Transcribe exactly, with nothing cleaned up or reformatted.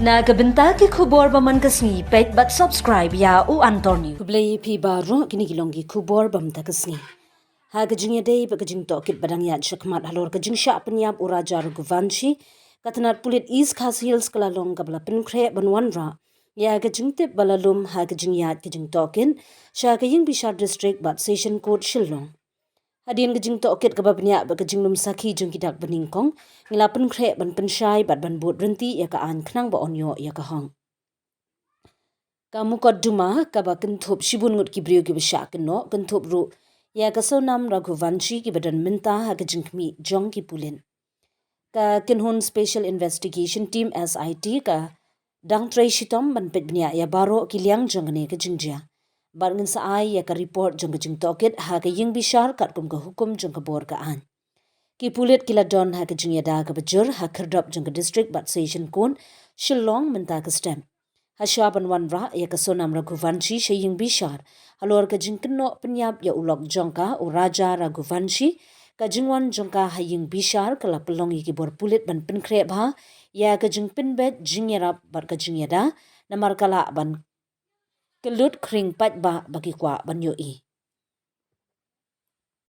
Na ka bynta ki khubor ba man ka sngi, peit bad subscribe ïa U Antor News. Khublei phi baroh, kine ki long ki khubor ba mynta ka sngi. Ha ka jingïadei bad ka jingtohkit ba dang ïaid shakhmat halor ka jingshah pynïap u Raja Raghuvanshi, ka tnat pulit East Khasi Hills ka la long kaba la pynkhreh ban wanrah ïa ka jingtip ba la lum ha ka jingïaid ka jingtohkit sha ka Ïingbishar District bad Session Court Shillong. Hadien ka jingtohkit kaba bniah bad ka jinglum sakhi jong ki dak banyngkong, ngi la pynkhreh ban pynshai bad ban bud ryntih ïa ka aiñ khnang ba yn ïoh ïa ka hok. Ka mukotduma kaba kynthup shibun ngut ki briew kiba shah kynnoh, kynthup ruh ïa ka Sonam Raghuvanshi kiba don mynta ha ka jingkhmih jong ki pulit. Ka kynhun Special Investigation Team, S I T, ka dang trei shitom ban peit bniah ïa baroh ki liang jong kane ka jingjia. Bad ngin sa ai ïa ka report jong ka jingtohkit ha ka Ïingbishar katkum ka hukum jong ka bor ka aiñ. Ki pulit ki la don ha ka jingïada kaba jur ha khyrdop jong ka District bad Session Court Shillong mynta ka step. Hashwa ban wanrah ïa ka Sonam Raghuvanshi sha Ïingbishar halor ka jingkynnoh pynïap ïa u lok jong ka, u Raja Raghuvanshi, ka jingwan jong ka ha Ïingbishar ka la pynlong ïa ki bor pulit ban pynkhreh bha ïa ka jingpynbeit jingïarap bad ka jingïada, namar ka lah ban kyllut khring paidbah ba ki kwah ban ïohi.